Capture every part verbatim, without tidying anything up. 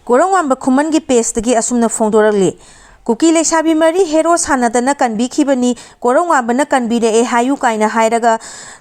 ꯀꯣꯔꯧꯉꯥꯟꯕ ꯈꯨꯃꯟꯒꯤ ꯄꯦꯖꯇꯒꯤ ꯑꯁꯨꯝꯅ ꯐꯣꯡꯗꯣꯔꯛꯂꯤ꯫ ꯀꯨꯀꯤ ꯂꯩꯁꯥꯕꯤ ꯃꯔꯤ ꯍꯦꯔꯣ ꯁꯥꯟꯅꯗꯅ ꯀꯟꯕꯤꯈꯤꯕꯅꯤ, ꯀꯣꯔꯧꯉꯥꯟꯕꯅ ꯀꯟꯕꯤꯔꯛꯑꯦ ꯍꯥꯏꯌꯨ ꯀꯥꯏꯅ ꯍꯥꯏꯔꯒ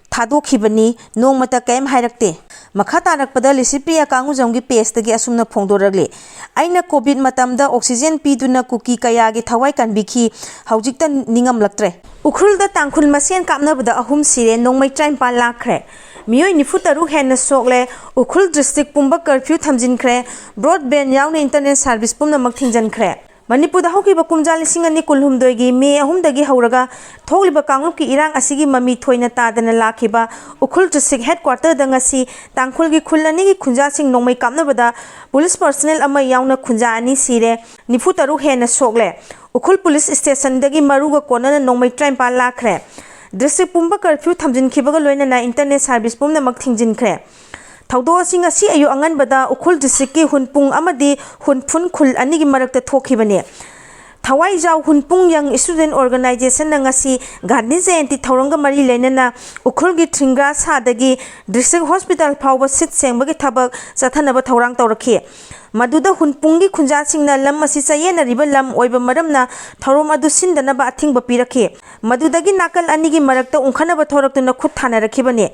ꯊꯥꯗꯣꯛꯈꯤꯕꯅꯤ, ꯅꯣꯡꯃꯇ ꯀꯔꯤꯝ ꯍꯥꯏꯔꯛꯇꯦ꯫ ꯃꯈꯥ ꯇꯥꯔꯛꯄꯗ ꯂꯤꯁꯤꯄ꯭ꯔꯤꯌꯥ ꯀꯥꯡꯉꯨꯖꯝꯒꯤ ꯄꯦꯖꯇꯒꯤ ꯑꯁꯨꯝꯅ ꯐꯣꯡꯗꯣꯔꯛꯂꯤ꯫ ꯑꯩꯅ ꯀꯣꯚꯤꯗ ꯃꯇꯝꯗ ꯑꯣꯛꯁꯤꯖꯦꯟ ꯄꯤꯗꯨꯅ ꯀꯨꯀꯤ ꯀꯌꯥꯒꯤ ꯊꯋꯥꯏ ꯀꯟꯕꯤꯈꯤ, ꯍꯧꯖꯤꯛꯇ ꯅꯤꯡꯉꯝꯂꯛꯇ꯭ꯔꯦ꯫ ꯎꯈ꯭ꯔꯨꯜꯗ ꯇꯥꯡꯈꯨꯜ ꯃꯁꯦꯟ ꯀꯥꯞꯅꯕꯗ ꯑꯍꯨꯝ ꯁꯤꯔꯦ, ꯅꯣꯡꯃꯩ ꯇꯔꯥꯅꯤꯄꯥꯜ ꯂꯥꯛꯈ꯭ꯔꯦ꯫ ꯃꯤꯑꯣꯏ ꯅꯤꯐꯨ ꯇꯔꯨꯛ ꯍꯦꯟꯅ ꯁꯣꯛꯂꯦ꯫ ꯎꯈ꯭ꯔꯨꯜ ꯗꯤꯁꯇ꯭ꯔꯤꯛ ꯄꯨꯝꯕ ꯀꯔꯐ꯭ꯌꯨ ꯊꯝꯖꯤꯟꯈ꯭ꯔꯦ꯫ ꯕ꯭ꯔꯣꯗꯕꯦꯟ ꯌꯥꯎꯅ ꯏꯟꯇꯔꯅꯦꯠ ꯁꯥꯔꯚꯤꯁ ꯄꯨꯝꯅꯃꯛ ꯊꯤꯡꯖꯤꯟꯈ꯭ꯔꯦ꯫ ꯃꯅꯤꯄꯨꯔꯗ ꯍꯧꯈꯤꯕ ꯀꯨꯝꯖꯥ ꯂꯤꯁꯤꯡ ꯑꯅꯤ ꯀꯨꯟꯍꯨꯝꯗꯣꯏꯒꯤ ꯃꯦ ꯑꯍꯨꯝꯗꯒꯤ ꯍꯧꯔꯒ ꯊꯣꯛꯂꯤꯕ ꯀꯥꯡꯂꯨꯞꯀꯤ ꯏꯔꯥꯡ ꯑꯁꯤꯒꯤ ꯃꯃꯤ ꯊꯣꯏꯅ ꯇꯥꯗꯅ ꯂꯥꯛꯈꯤꯕ ꯎꯈ꯭ꯔꯨꯜ ꯗꯤꯁꯇ꯭ꯔꯤꯛ ꯍꯦꯗꯀ꯭ꯋꯥꯇꯔꯗ ꯉꯁꯤ ꯇꯥꯡꯈꯨꯜꯒꯤ ꯈꯨꯜ ꯑꯅꯤꯒꯤ ꯈꯨꯟꯖꯥꯁꯤꯡ ꯅꯣꯡꯃꯩ ꯀꯥꯞꯅꯕꯗ ꯄꯨꯂꯤꯁ ꯄꯔꯁꯅꯦꯜ ꯑꯃ ꯌꯥꯎꯅ ꯈꯨꯟꯖꯥ ꯑꯅꯤ ꯁꯤꯔꯦ, ꯅꯤꯐꯨ ꯇꯔꯨꯛ ꯍꯦꯟꯅ ꯁꯣꯛꯂꯦ꯫ ꯎꯈ꯭ꯔꯨꯜ ꯄꯨꯂꯤꯁ ꯁ꯭ꯇꯦꯁꯟꯗꯒꯤ ꯃꯔꯨꯒ ꯀꯣꯟꯅꯅ ꯅꯣꯡꯃꯩ ꯇꯔꯥꯅꯤꯄꯥꯜ ꯂꯥꯛꯈ꯭ꯔꯦ꯫ ꯗꯤꯁꯇ꯭ꯔꯤꯛ ꯄꯨꯝꯕ ꯀꯔꯐ꯭ꯌꯨ ꯊꯝꯖꯤꯟꯈꯤꯕꯒ ꯂꯣꯏꯅꯅ ꯏꯟꯇꯔꯅꯦꯠ ꯁꯥꯔꯚꯤꯁ ꯄꯨꯝꯅꯃꯛ ꯊꯤꯡꯖꯤꯟꯈ꯭ꯔꯦ꯫ ꯊꯧꯗꯣꯛ ꯑꯁꯤ ꯉꯁꯤ ꯑꯌꯨꯛ ꯑꯉꯟꯕꯗ ꯎꯈ꯭ꯔꯨꯜ ꯗꯤꯁꯇ꯭ꯔꯤꯛꯀꯤ ꯍꯨꯟꯄꯨꯡ ꯑꯃꯗꯤ ꯍꯨꯟꯐꯨꯟ ꯈꯨꯜ ꯑꯅꯤꯒꯤ ꯃꯔꯛꯇ ꯊꯣꯛꯈꯤꯕꯅꯤ꯫ ꯊꯋꯥꯏꯖꯥꯎ ꯍꯨꯟꯄꯨꯡ ꯌꯪ ꯁ꯭ꯇꯨꯗꯦꯟꯠ ꯑꯣꯔꯒꯅꯥꯏꯖꯦꯁꯟꯅ ꯉꯁꯤ ꯒꯥꯟꯙꯤ ꯖꯌꯟꯇꯤ ꯊꯧꯔꯝꯒ ꯃꯔꯤ ꯂꯩꯅꯅ ꯎꯈ꯭ꯔꯨꯜꯒꯤ ꯊ꯭ꯔꯤꯡꯒ꯭ꯔꯥꯁꯥꯗꯒꯤ ꯗꯤꯁꯇ꯭ꯔꯤꯛ ꯍꯣꯁꯄꯤꯇꯥꯜ ꯐꯥꯎꯕ ꯁꯤꯠ ꯁꯦꯡꯕꯒꯤ ꯊꯕꯛ ꯆꯠꯊꯅꯕ ꯊꯧꯔꯥꯡ ꯇꯧꯔꯛꯈꯤ꯫ ꯃꯗꯨꯗ ꯍꯨꯟꯄꯨꯡꯒꯤ ꯈꯨꯟꯖꯥꯁꯤꯡꯅ ꯂꯝ ꯑꯁꯤ ꯆꯌꯦꯠꯅꯔꯤꯕ ꯂꯝ ꯑꯣꯏꯕ ꯃꯔꯝꯅ ꯊꯧꯔꯝ ꯑꯗꯨ ꯁꯤꯟꯗꯅꯕ ꯑꯊꯤꯡꯕ ꯄꯤꯔꯛꯈꯤ꯫ ꯃꯗꯨꯗꯒꯤ ꯅꯥꯀꯜ ꯑꯅꯤꯒꯤ ꯃꯔꯛꯇ ꯎꯪꯈꯠꯅꯕ ꯊꯣꯔꯛꯇꯨꯅ ꯈꯨꯠ ꯊꯥꯅꯔꯛꯈꯤꯕꯅꯤ꯫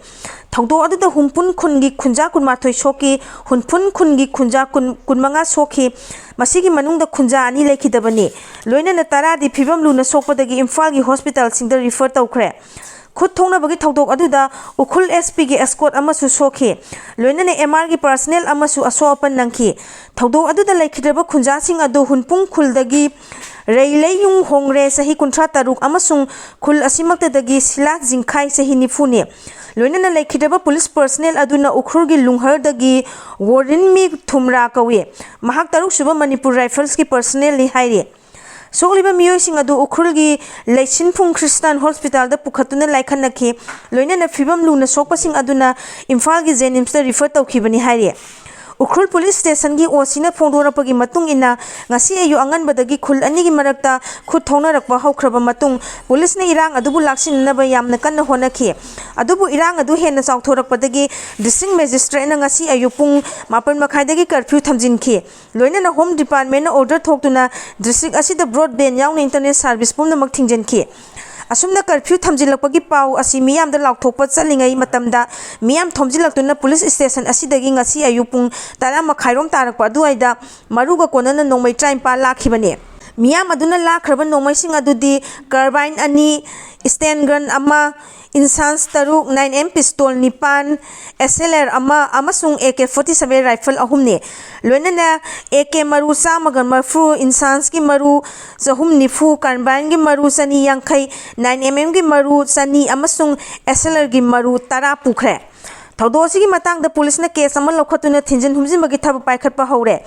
ꯊꯧꯗꯣꯛ ꯑꯗꯨꯗ ꯍꯨꯟꯄꯨꯟ ꯈꯨꯟꯒꯤ ꯈꯨꯟꯖꯥ ꯀꯨꯟꯃꯥꯊꯣꯏ ꯁꯣꯛꯈꯤ, ꯍꯨꯟꯐꯨꯟ ꯈꯨꯟꯒꯤ ꯈꯨꯟꯖꯥ ꯀꯨꯟ, ꯀꯨꯟꯃꯉꯥ ꯁꯣꯛꯈꯤ꯫ ꯃꯁꯤꯒꯤ ꯃꯅꯨꯡꯗ ꯈꯨꯟꯖꯥ ꯑꯅꯤ ꯂꯩꯈꯤꯗꯕꯅꯤ꯫ ꯂꯣꯏꯅꯅ ꯇꯔꯥꯗꯤ ꯐꯤꯕꯝ ꯂꯨꯅ ꯁꯣꯛꯄꯗꯒꯤ ꯏꯝꯐꯥꯜꯒꯤ ꯍꯣꯁꯄꯤꯇꯥꯜꯁꯤꯡꯗ ꯔꯤꯐꯔ ꯇꯧꯈ꯭ꯔꯦ꯫ ꯈꯨꯠ ꯊꯣꯛꯅꯕꯒꯤ ꯊꯧꯗꯣꯛ ꯑꯗꯨꯗ ꯎꯈ꯭ꯔꯨꯜ ꯑꯦꯁ ꯄꯤꯒꯤ ꯑꯦꯁꯀꯣꯔꯠ ꯑꯃꯁꯨ ꯁꯣꯛꯈꯤ꯫ ꯂꯣꯏꯅꯅ ꯑꯦꯝ ꯑꯥꯔꯒꯤ ꯄꯔꯁꯅꯦꯜ ꯑꯃꯁꯨ ꯑꯁꯣꯛ ꯑꯄꯟ ꯅꯪꯈꯤ꯫ ꯊꯧꯗꯣꯛ ꯑꯗꯨꯗ ꯂꯩꯈꯤꯗ꯭ꯔꯕ ꯈꯨꯟꯖꯥꯁꯤꯡ ꯑꯗꯨ ꯍꯨꯟꯄꯨꯡ ꯈꯨꯜꯗꯒꯤ ꯔꯩꯂꯩꯌꯨꯡ ꯍꯣꯡꯔꯦ, ꯆꯍꯤ ꯀꯨꯟꯊ꯭ꯔꯥ ꯇꯔꯨꯛ, ꯑꯃꯁꯨꯡ ꯈꯨꯜ ꯑꯁꯤꯃꯛꯇꯗꯒꯤ ꯁꯤꯂꯥ ꯖꯤꯡꯈꯥꯏ, ꯆꯍꯤ ꯅꯤꯐꯨꯅꯤ꯫ ꯂꯣꯏꯅꯅ ꯂꯩꯈꯤꯗ꯭ꯔꯕ ꯄꯨꯂꯤꯁ ꯄꯔꯁꯅꯦꯜ ꯑꯗꯨꯅ ꯎꯈ꯭ꯔꯨꯜꯒꯤ ꯂꯨꯡꯍꯔꯗꯒꯤ ꯋꯣꯔꯤꯟꯃꯤ ꯊꯨꯝꯔꯥ ꯀꯧꯏ꯫ ꯃꯍꯥꯛ ꯇꯔꯨꯛꯁꯨꯕ ꯃꯅꯤꯄꯨꯔ ꯔꯥꯏꯐꯜꯁꯀꯤ ꯄꯔꯁꯅꯦꯜꯅꯤ ꯍꯥꯏꯔꯤ꯫ ꯁꯣꯛꯂꯤꯕ ꯃꯤꯑꯣꯏꯁꯤꯡ ꯑꯗꯨ ꯎꯈ꯭ꯔꯨꯜꯒꯤ ꯂꯩꯁꯤꯟꯐꯨꯡ ꯈ꯭ꯔꯤꯁꯇꯥꯟ ꯍꯣꯁꯄꯤꯇꯥꯜꯗ ꯄꯨꯈꯠꯇꯨꯅ ꯂꯥꯏꯈꯠꯅꯈꯤ꯫ ꯂꯣꯏꯅꯅ ꯐꯤꯕꯝ ꯂꯨꯅ ꯁꯣꯛꯄꯁꯤꯡ ꯑꯗꯨꯅ ꯏꯝꯐꯥꯜꯒꯤ ꯖꯦꯅꯤꯝꯁꯇ ꯔꯤꯐꯔ ꯇꯧꯈꯤꯕꯅꯤ ꯍꯥꯏꯔꯤ꯫ ꯎꯈ꯭ꯔꯨꯜ ꯄꯨꯂꯤꯁ ꯁ꯭ꯇꯦꯁꯟꯒꯤ ꯑꯣ ꯁꯤꯅ ꯐꯣꯡꯗꯣꯔꯛꯄꯒꯤ ꯃꯇꯨꯡ ꯏꯟꯅ, ꯉꯁꯤ ꯑꯌꯨꯛ ꯑꯉꯟꯕꯗꯒꯤ ꯈꯨꯜ ꯑꯅꯤꯒꯤ ꯃꯔꯛꯇ ꯈꯨꯠ ꯊꯧꯅꯔꯛꯄ ꯍꯧꯈ꯭ꯔꯕ ꯃꯇꯨꯡ, ꯄꯨꯂꯤꯁꯅ ꯏꯔꯥꯡ ꯑꯗꯨꯕꯨ ꯂꯥꯛꯁꯤꯟꯅꯅꯕ ꯌꯥꯝꯅ ꯀꯟꯅ ꯍꯣꯠꯅꯈꯤ꯫ ꯑꯗꯨꯕꯨ ꯏꯔꯥꯡ ꯑꯗꯨ ꯍꯦꯟꯅ ꯆꯥꯎꯊꯣꯔꯛꯄꯗꯒꯤ district magistrateꯅ ꯉꯁꯤ ꯑꯌꯨꯛ ꯄꯨꯡ ꯃꯥꯄꯟ ꯃꯈꯥꯏꯗꯒꯤ curfew ꯊꯝꯖꯤꯟꯈꯤ꯫ ꯂꯣꯏꯅꯅ Home Departmentꯅ order ꯊꯣꯛꯇꯨꯅ district ꯑꯁꯤꯗ broadband ꯌꯥꯎꯅ internet service ꯄꯨꯝꯅꯃꯛ ꯊꯤꯡꯖꯤꯟꯈꯤ꯫ ꯑꯁꯨꯝꯅ curfew ꯊꯝꯖꯤꯜꯂꯛꯄꯒꯤ ꯄꯥꯎ ꯑꯁꯤ ꯃꯤꯌꯥꯝꯗ ꯂꯥꯎꯊꯣꯛꯄ ꯆꯠꯂꯤꯉꯩ ꯃꯇꯝꯗ, ꯃꯤꯌꯥꯝ ꯊꯣꯝꯖꯤꯜꯂꯛꯇꯨꯅ ꯄꯨꯂꯤꯁ ꯁ꯭ꯇꯦꯁꯟ ꯑꯁꯤꯗꯒꯤ ꯉꯁꯤ ꯑꯌꯨꯛ ꯄꯨꯡ ꯇꯔꯥ ꯃꯈꯥꯏꯔꯣꯝ ꯇꯥꯔꯛꯄ ꯑꯗꯨꯋꯥꯏꯗ ꯃꯔꯨꯒ ꯀꯣꯟꯅꯅ ꯅꯣꯡꯃꯩ ꯇꯔꯥꯅꯤꯄꯥꯜ ꯂꯥꯛꯈꯤꯕꯅꯤ꯫ ꯃꯤꯌꯥꯝ ꯑꯗꯨꯅ ꯂꯥꯛꯈ꯭ꯔꯕ ꯅꯣꯡꯃꯩꯁꯤꯡ ꯑꯗꯨꯗꯤ carbine ꯑꯅꯤ, stun gun ꯑꯃ, INSAS ꯇꯔꯨꯛ, nine M pistol ꯅꯤꯄꯥꯟ, SLR ꯑꯃ ꯑꯃꯁꯨꯡ AK forty seven rifle ꯑꯍꯨꯝꯅꯤ꯫ ꯂꯣꯏꯅꯅ AK ꯃꯔꯨ ꯆꯥꯝꯃꯒ ꯃꯔꯤꯐꯨ, INSASꯀꯤ ꯃꯔꯨ ꯆꯍꯨꯝ ꯅꯤꯐꯨ, carbineꯒꯤ ꯃꯔꯨ ꯆꯅꯤ ꯌꯥꯡꯈꯩ, nine MMꯒꯤ ꯃꯔꯨ ꯆꯅꯤ ꯑꯃꯁꯨꯡ SLRꯒꯤ ꯃꯔꯨ ꯇꯔꯥ ꯄꯨꯈ꯭ꯔꯦ꯫ ꯊꯧꯗꯣꯛ ꯑꯁꯤꯒꯤ ꯃꯇꯥꯡꯗ ꯄꯨꯂꯤꯁꯅ case ꯑꯃ ꯂꯧꯈꯠꯇꯨꯅ ꯊꯤꯟꯖꯤꯟ ꯍꯨꯝꯖꯤꯟꯕꯒꯤ ꯊꯕꯛ ꯄꯥꯏꯈꯠꯄ ꯍꯧꯔꯦ꯫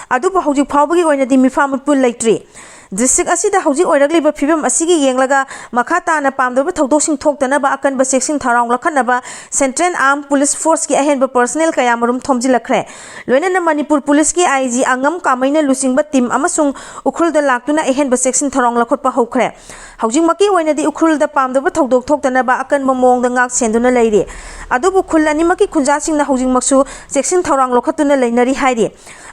ꯑꯗꯨꯕꯨ ꯍꯧꯖꯤꯛ ꯐꯥꯎꯕꯒꯤ ꯑꯣꯏꯅꯗꯤ ꯃꯤꯐꯥ ꯃꯤꯄꯨꯟ ꯂꯩꯇ꯭ꯔꯤ꯫ District ꯑꯁꯤꯗ ꯍꯧꯖꯤꯛ ꯑꯣꯏꯔꯛꯂꯤꯕ ꯐꯤꯕꯝ ꯑꯁꯤꯒꯤ ꯌꯦꯡꯂꯒ, ꯃꯈꯥ ꯇꯥꯅ ꯄꯥꯝꯗꯕ ꯊꯧꯗꯣꯛꯁꯤꯡ ꯊꯣꯛꯇꯅꯕ ꯑꯀꯟꯕ ꯆꯦꯛꯁꯤꯟ ꯊꯧꯔꯥꯡ ꯂꯧꯈꯠꯅꯕ Central Armed Police Forceꯀꯤ ꯑꯍꯦꯟꯕ personnel ꯀꯌꯥꯃꯔꯨꯝ ꯊꯣꯝꯖꯤꯜꯂꯛꯈ꯭ꯔꯦ꯫ ꯂꯣꯏꯅꯅ ꯃꯅꯤꯄꯨꯔ ꯄꯨꯂꯤꯁꯀꯤ IG ꯑꯉꯝ ꯀꯥꯃꯩꯅ ꯂꯨꯆꯤꯡꯕ team ꯑꯃꯁꯨꯡ ꯎꯈ꯭ꯔꯨꯜꯗ ꯂꯥꯛꯇꯨꯅ ꯑꯍꯦꯟꯕ ꯆꯦꯛꯁꯤꯟ ꯊꯧꯔꯥꯡ ꯂꯧꯈꯠꯄ ꯍꯧꯈ꯭ꯔꯦ꯫ ꯍꯧꯖꯤꯛꯃꯛꯀꯤ ꯑꯣꯏꯅꯗꯤ ꯎꯈ꯭ꯔꯨꯜꯗ ꯄꯥꯝꯗꯕ ꯊꯧꯗꯣꯛ ꯊꯣꯛꯇꯅꯕ ꯑꯀꯟꯕ ꯃꯑꯣꯡꯗ ꯉꯥꯛ ꯁꯦꯟꯗꯨꯅ ꯂꯩꯔꯤ꯫ ꯑꯗꯨꯕꯨ ꯈꯨꯜ ꯑꯅꯤꯃꯛꯀꯤ ꯈꯨꯟꯖꯥꯁꯤꯡꯅ ꯍꯧꯖꯤꯛꯃꯛꯁꯨ ꯆꯦꯛꯁꯤꯟ ꯊꯧꯔꯥꯡ ꯂꯧꯈꯠꯇꯨꯅ ꯂꯩꯅꯔꯤ ꯍꯥꯏꯔꯤ꯫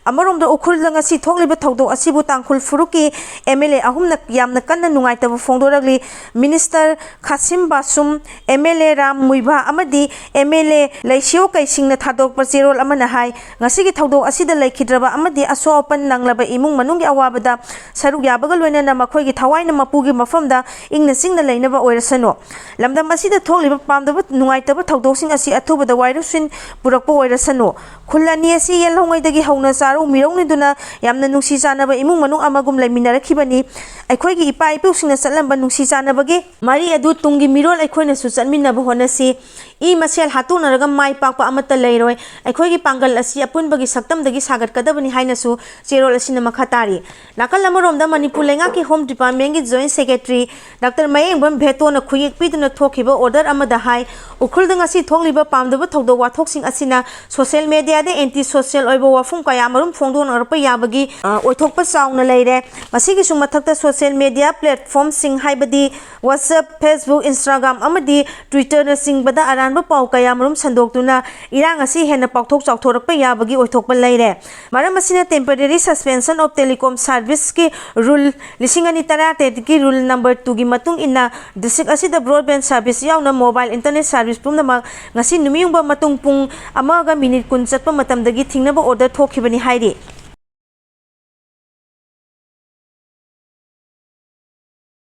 ꯑꯃꯔꯣꯝꯗ ꯎꯈ꯭ꯔꯨꯜꯗ ꯉꯁꯤ ꯊꯣꯛꯂꯤꯕ ꯊꯧꯗꯣꯛ ꯑꯁꯤꯕꯨ ꯇꯥꯡꯈꯨꯜ ꯐꯨꯔꯨꯞꯀꯤ MLA ꯑꯍꯨꯝꯅ ꯌꯥꯝꯅ ꯀꯟꯅ ꯅꯨꯡꯉꯥꯏꯇꯕ ꯐꯣꯡꯗꯣꯔꯛꯂꯤ꯫ Minister ꯈꯥꯁꯤꯝ ꯕꯥꯁꯨꯝ, MLA ꯔꯥꯝ ꯃꯨꯏꯚꯥ ꯑꯃꯗꯤ MLA ꯂꯩꯁꯤꯌꯣ ꯀꯩꯁꯤꯡꯅ ꯊꯥꯗꯣꯔꯛꯄ ꯆꯦꯔꯣꯜ ꯑꯃꯅ ꯍꯥꯏ, ꯉꯁꯤꯒꯤ ꯊꯧꯗꯣꯛ ꯑꯁꯤꯗ ꯂꯩꯈꯤꯗ꯭ꯔꯕ ꯑꯃꯗꯤ ꯑꯁꯣꯛ ꯑꯄꯟ ꯅꯪꯂꯕ ꯏꯃꯨꯡ ꯃꯅꯨꯡꯒꯤ ꯑꯋꯥꯕꯗ ꯁꯔꯨꯛ ꯌꯥꯕꯒ ꯂꯣꯏꯅꯅ ꯃꯈꯣꯏꯒꯤ ꯊꯋꯥꯏꯅ ꯃꯄꯨꯒꯤ ꯃꯐꯝꯗ ꯏꯪꯅ ꯆꯤꯛꯅ ꯂꯩꯅꯕ ꯑꯣꯏꯔꯁꯅꯨ꯫ ꯂꯝꯗꯝ ꯑꯁꯤꯗ ꯊꯣꯛꯂꯤꯕ ꯄꯥꯝꯗꯕ ꯅꯨꯡꯉꯥꯏꯇꯕ ꯊꯧꯗꯣꯛꯁꯤꯡ ꯑꯁꯤ ꯑꯊꯨꯕꯗ ꯋꯥꯏꯔꯨꯁꯤꯟ ꯄꯨꯔꯛꯄ ꯑꯣꯏꯔꯁꯅꯨ꯫ ꯈꯨꯜ ꯑꯅꯤ ꯑꯁꯤ ꯌꯦꯜꯍꯧꯉꯩꯗꯒꯤ ꯍꯧꯅ ꯆꯥꯔꯨ ꯃꯤꯔꯧꯅꯤꯗꯨꯅ ꯌꯥꯝꯅ ꯅꯨꯡꯁꯤ ꯆꯥꯟꯅꯕ ꯏꯃꯨꯡ ꯃꯅꯨꯡ ꯑꯃꯒꯨꯝ ꯂꯩꯃꯤꯟꯅꯔꯛꯈꯤꯕꯅꯤ꯫ ꯑꯩꯈꯣꯏꯒꯤ ꯏꯄꯥ ꯏꯄꯨꯁꯤꯡꯅ ꯆꯠꯂꯝꯕ ꯅꯨꯡꯁꯤ ꯆꯥꯟꯅꯕꯒꯤ ꯃꯔꯤ ꯑꯗꯨ ꯇꯨꯡꯒꯤ ꯃꯤꯔꯣꯜ ꯑꯩꯈꯣꯏꯅꯁꯨ ꯆꯠꯃꯤꯟꯅꯕ ꯍꯣꯠꯅꯁꯤ꯫ ꯏ ꯃꯁꯦꯜ ꯍꯥꯠꯇꯣꯛꯅꯔꯒ ꯃꯥꯏ ꯄꯥꯛꯄ ꯑꯃꯠꯇ ꯂꯩꯔꯣꯏ꯫ ꯑꯩꯈꯣꯏꯒꯤ ꯄꯥꯡꯒꯜ ꯑꯁꯤ ꯑꯄꯨꯟꯕꯒꯤ ꯁꯛꯇꯝꯗꯒꯤ ꯁꯥꯒꯠꯀꯗꯕꯅꯤ ꯍꯥꯏꯅꯁꯨ ꯆꯦꯔꯣꯜ ꯑꯁꯤꯅ ꯃꯈꯥ ꯇꯥꯔꯤ꯫ ꯅꯥꯀꯜ ꯑꯃꯔꯣꯝꯗ ꯃꯅꯤꯄꯨꯔ ꯂꯩꯉꯥꯛꯀꯤ Home Department ꯒꯤ Joint Secretary Doctor ꯃꯌꯦꯡꯕꯝ ꯚꯦꯇꯣꯅ ꯈꯨꯌꯦꯛ ꯄꯤꯗꯨꯅ ꯊꯣꯛꯈꯤꯕ order ꯑꯃꯗ ꯍꯥꯏ, ꯎꯈ꯭ꯔꯨꯜꯗ ꯉꯁꯤ ꯊꯣꯛꯂꯤꯕ ꯄꯥꯝꯗꯕ ꯊꯧꯗꯣꯛ ꯋꯥꯊꯣꯛꯁꯤꯡ ꯑꯁꯤꯅ social media ꯗ anti social ꯑꯣꯏꯕ ꯋꯥꯐꯝ ꯀꯌꯥ ꯃꯔꯨꯝ ꯐꯣꯡꯗꯣꯛꯅꯔꯛꯄ ꯌꯥꯕꯒꯤ, ꯑ, ꯑꯣꯏꯊꯣꯛꯄ ꯆꯥꯎꯅ ꯂꯩꯔꯦ꯫ ꯃꯁꯤꯒꯤꯁꯨ ꯃꯊꯛꯇ social media platform ꯁꯤꯡ ꯍꯥꯏꯕꯗꯤ WhatsApp, Facebook, Instagram ꯑꯃꯗꯤ Twitter ꯅꯆꯤꯡꯕꯗ ꯑꯔꯥꯟꯕ ꯄꯥꯎ ꯀꯌꯥ ꯃꯔꯨꯝ ꯁꯟꯗꯣꯛꯇꯨꯅ ꯏꯔꯥꯡ ꯑꯁꯤ ꯍꯦꯟꯅ ꯄꯥꯛꯊꯣꯛ ꯆꯥꯎꯊꯣꯔꯛꯄ ꯌꯥꯕꯒꯤ ꯑꯣꯏꯊꯣꯛꯄ ꯂꯩꯔꯦ꯫ ꯃꯔꯝ ꯑꯁꯤꯅ Temporary Suspension of Telecom Service ꯀꯤ rule ꯂꯤꯁꯤꯡ ꯑꯅꯤ ꯇꯔꯥꯇꯔꯦꯠꯀꯤ rule number two ꯒꯤ ꯃꯇꯨꯡ ꯏꯟꯅ district ꯑꯁꯤꯗ broadband service ꯌꯥꯎꯅ mobile internet service ꯄꯨꯝꯅꯃꯛ ꯉꯁꯤ ꯅꯨꯃꯤꯠꯌꯨꯡꯕ ꯃꯇꯨꯡ ꯄꯨꯡ ꯑꯃꯒ minute ꯀꯨꯟ ꯆꯠꯄ ꯃꯇꯝꯗꯒꯤ ꯊꯤꯡꯅꯕ order ꯊꯣꯛꯈꯤꯕꯅꯤ ꯍꯥꯏꯔꯤ꯫